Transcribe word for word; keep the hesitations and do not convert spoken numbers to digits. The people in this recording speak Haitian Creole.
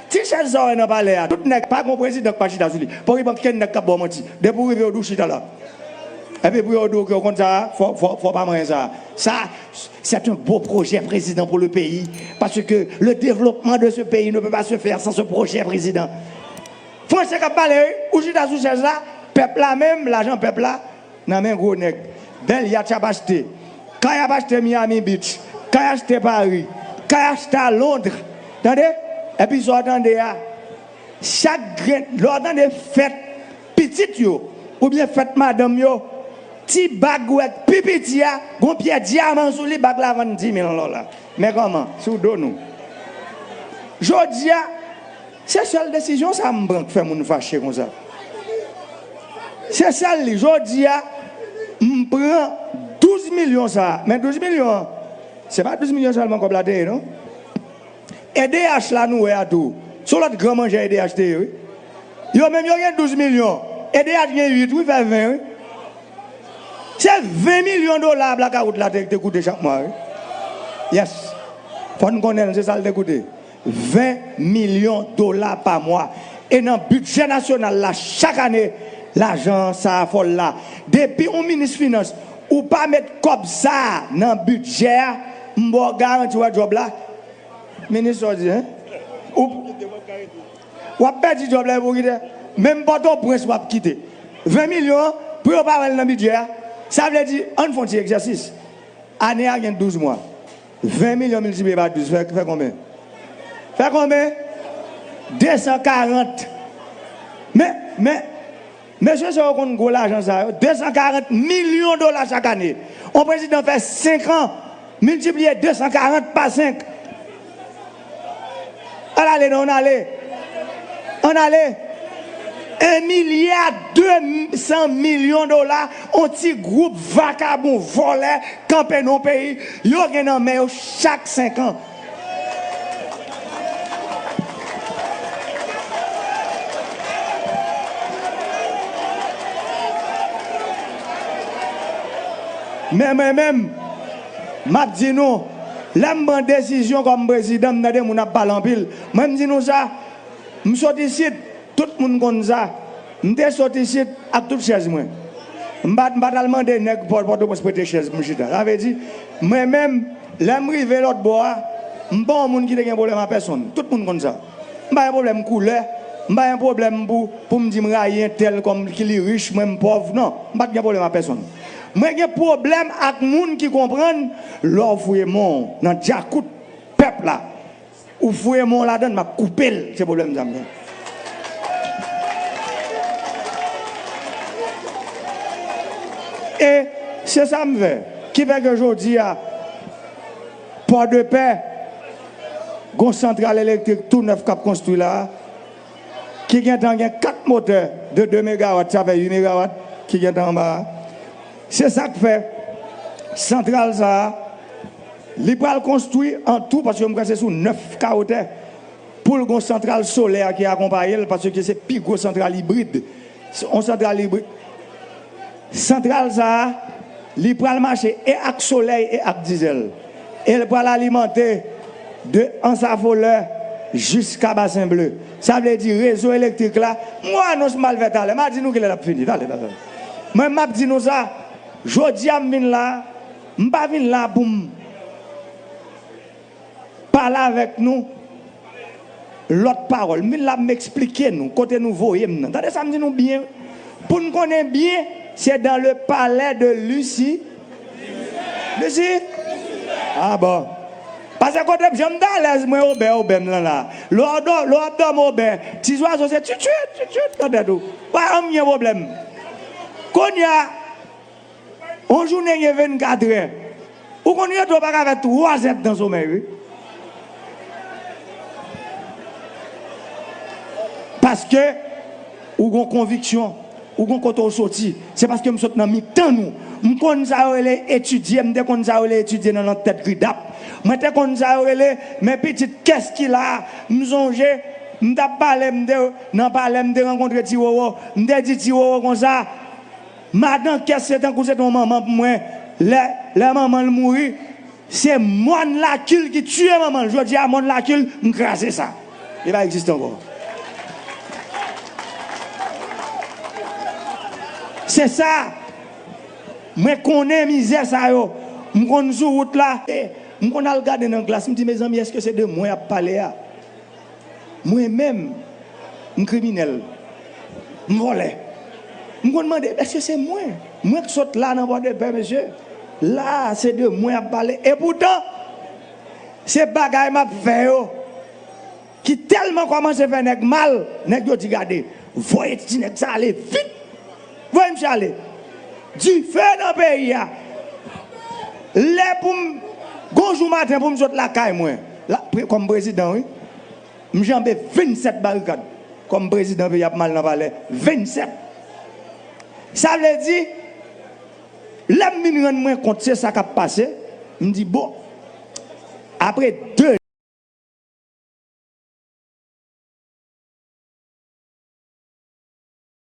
Ti chèz sa w wè nan palè a, tout nèg, pa gon prezidan k pa chita sou li. Pòkipè, ankenn nèg k ap ba w manti. Depi w rive, yo di w chita la. Epi pou yo di w ke w konn sa, fò, fò, fò w pa manyen sa. Sa, c'est un beau projet, président, pour le pays. Parce que le développement de ce pays ne peut pas se faire sans ce projet, président. Franse k ap pale, wi. Ou chita sou chèz la, pèp la menm, lajan pèp la, nan men gwo nèg. Bèl yat y ap achte. Kay y ap achte Miami Beach. Kay achte Paris. Kay achte a Londres. Tande? Epi sa w tande a, chak grenn, lè w tande fèt pitit yo, oubyen fèt madanm yo, ti bag ou wè k pi piti a, gon pyè dyaman sou li, bag la vann dis mil dola. Men kòman? Sou do nou. Jodi a, se sèl desizyon sa m pran k fè moun fache konsa. Se sèl li. Jodi a, m pran douz milyon sa a. Men douz milyon an, se pa douz milyon sèlman kòb la te ye, non? E D H la nou wè a tou. Se yon lòt gran manjè E D H te ye, wi. Yo menm yo gen douz milyon. E D H gen uit, wi, fè ven, wi. Se ven milyon dola blakawout la te, te koute chak mwa, wi. Yes. Fò n konnen l, se sa l te koute. Ven milyon dola pa mwa. E nan bidjè nasyonal la, chak ane, lajan sa a fòl la. Depi yon minis finans, ou pa met kòb sa a nan bidjè a, m ba w garanti, w wè djòb la. Minis sa w di, en? Ou, w ap pèdi djòb la epi w kite. Menm Pòtoprens w ap kite. Ven milyon an, pou yo pa wè l nan bidjè a, sa vle di, ann fè yon ti egzèsis. Ane a gen douz mwa. Ven milyon miltipliye pa douz, fè, fè konbyen? Fè konbyen? De san karant. Men, men, mesye sa yo konn gwo lajan sa yo. De san karant milyon dola chak ane. On prezidan fè senk an, miltipliye de san karant pa senk. Ann ale non, ann ale. Ann ale. Un milliard deux cents millions dola, on ti gwoup vakabon vòlè kanpe nan yon peyi, yo gen nan men yo chak senk an. Men mwen menm, m ap di nou, lè m pran desizyon kòm prezidan, m tande moun ap pale anpil. Mwen, m di nou sa, m sot isit, tout moun konn sa. M te sot isit ak tout chèz mwen. M pa, m pa t al mande nèg Pò-, Pòtoprens prete chèz pou m chita. Sa vle di, mwen menm, lè m rive lòt bò a, m pa yon moun ki te gen pwoblèm a pèsonn. Tout moun konn sa. M pa gen pwoblèm koulè, m pa gen pwoblèm pou, pou m di m rayi entèl kòm ki li rich, mwen m pòv. Non, m pa t gen pwoblèm a pèsonn. Mwen gen pwoblèm ak moun ki konprann lè w fouye men w nan djakout pèp la, ou fouye men w ladan l, m ap koupe l. Se pwoblèm sa m gen. E se sa m fè. Ki fè ke jodi a, Pòdepè, gon santral elektrik tou nèf k ap konstwi la a, ki gentan gen kat motè de de megawat, sa fè uit megawat ki gentan anba a. Se sa k fè santral sa a, li pral konstwi an tou, paske m kwè se sou nèf ka wotè, pou l gon santral solè ki akonpaye l, paske se pi gwo santral ibrid. Se yon santral ibrid. Santral sa a, li pral mache e ak solèy e ak dizèl. E l pral alimante de Ansafolè jiska Basen Ble. Sa vle di rezo elektrik la, m wè anons m al fè talè, m a di nou kilè l ap fini. Talè, talè, talè. Mwen, m ap di nou sa, jodi a m vin la, m pa vin la pou m pale avèk nou lòt pawòl. M vin la pou m eksplike nou kote nou voye m nan. Tande sa m di nou byen. Pou n konnen byen, se dans le palais de Lucie. Lucie? Ah bon. Paske kote m, jan m t alèz, mwen, obè, obè m lan la. Lè w dò-, lè w ap dòmi obè, ti zwazo se tchitchit, tchitchit nan tèt ou. Pa anyen pwoblèm. Kounye a, yon jounen gen vennkatrè. Ou konn rete w pa ka fè twa zèdtan somèy, wi. Paske ou gon konviksyon, ou gon kote w soti. Se paske m sot nan mitan nou. M konn sa yo rele etidye, m te konn sa yo rele etidye nan lòt tèt gridap. Mwen te konn sa yo rele, men pitit kès ki la a. M sonje, m t ap pale, m te nan palè, m te rankontre Ti Wowo. M te di Ti Wowo konsa, madan kès se tankou se te yon manman pou mwen. Lè, lè manman l mouri, se mòn lakil ki tiye manman l. Jodi a, mòn lakil, m kraze sa. Li pa egziste ankò. Se sa. Mwen konnen mizè sa yo. M konn sou wout la. E, m konn al gade nan glas, m di, mezanmi, èske se de mwen y ap pale a? Mwen menm, m kriminèl. M vòlè. M konn mande, èske se mwen? Mwen k sot la nan Pòdepè, mesye. La, se de mwen y ap pale. Epoutan, se bagay m ap fè yo ki tèlman kòmanse fè nèg mal, nèg yo di, gade, voye ti nèg sa ale vit. Voye misye ale. Dife nan peyi a. Lè pou m, gon jou maten pou m sot lakay mwen, la, pre-, kòm prezidan, wi, m janbe vennsèt barikad. Kòm prezidan peyi ap mal nan palè, vennsèt. Sa vle di, lè m vin rann mwen kont se sa k ap pase, m di, bon, apre de